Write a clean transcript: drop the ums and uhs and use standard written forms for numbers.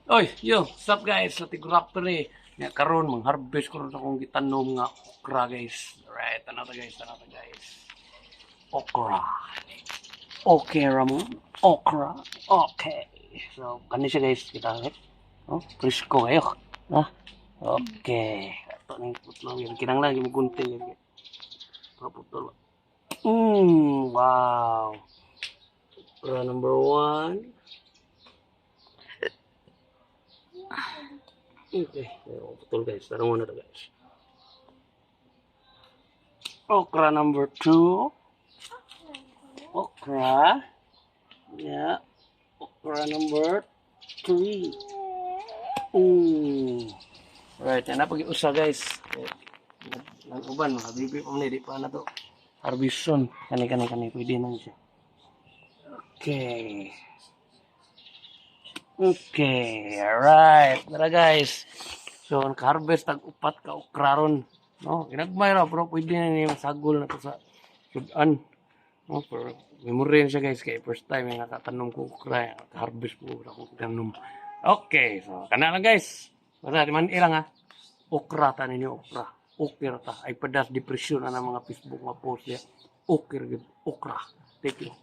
Oy, yo, what's up, guys? Sa Tiguraptor eh. Nga karon mang-harvest ko ron sa akong gitanom nga okra, guys. Right, ano to, guys, ano to, guys? Okra. Okay, Ramon. Okra. Okay. So, kani siya, guys, kita guys. Oh, presko kayo. Ha? Okay. Ito ning putlo yan. Kinanglan mo gunting yan. Pero putol. Wow. Okra number one. Okay, putol, guys. Tarong na to, guys. Okra number two. Okra. Yeah. Okra number three. Ooh. Right, yan na pag usa, guys. Eh, nang uban, mga bibi pa man, di pa na to. Harveston. Kani kani kani pwede na siya. Okay. Okay, alright. Tara, guys. So, naka-harvest tag upat ka okra ron. No, ginagmay ra pero pwede na ni masagol na to sa sudan. No, pero memory na siya, guys, kay first time yung nakatanom ko okra, naka-harvest po ako tanom. Okay, so kana lang, guys. Basta di man ilang ha. Okra ta ninyo, okra. Okra ta. Ay padas depression na ng mga Facebook nga post ya. Okra gyud, okra. Thank you.